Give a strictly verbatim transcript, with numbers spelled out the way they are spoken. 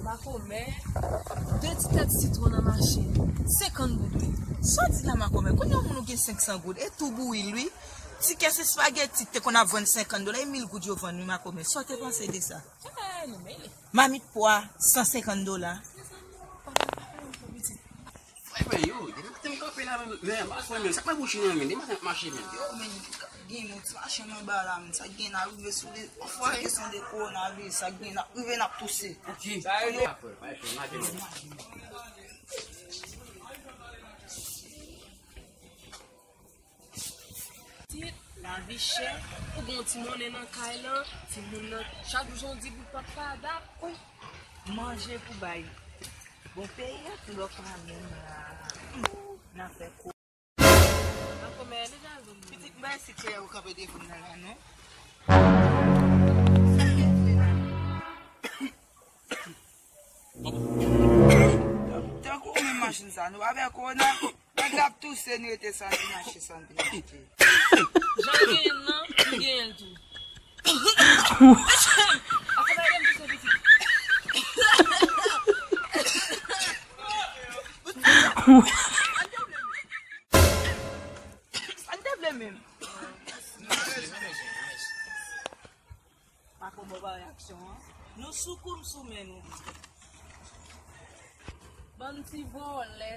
Makomè, de ti tèt sitwon nan mache, senkant goud wi. Sa w di la, makomè? Kounye a moun ou gen senk san goud, e tou bouyi l wi. Ti kès espageti te konn ap vann senkant dola, e mil goud yo vann wi, makomè. Sa w te panse de sa? Eh, nou mele. Mamit pwa, san senkant dola. Frè mwen yo, depi maten m kanpe la, men, men, m pa kwè, men, sa k mwen bouch mwen, men, depi maten m ap mache, men. Yo, men, gen yon ti machin anba la, men, sa gen n a rive sou de, sa kesyon de kowonaviris, sa gen n a rive n ap touse. Ok. Sa yo. Ti lavi chè, ou gen yon ti monnen nan kay lan, timoun nan, chak jou se yon ti bout pap padap, manje pou bay. Bon, peyi a tou lòk pa menm la. N a fè ko. Pitit, m bay si chè ou kanpe telefòn nan la, non? Tankou ou menm machin sa, nou pa fè kowona, nèg la ap touse, nou rete santi mache, santi mache. Jan genyen nan, nou genyen l tou. Akompaye m touse pitit. Sa n te vle menm? Pa konn bon pa reyaksyon an. Nou sou kou, m sou men nou. Bann ti vòlè.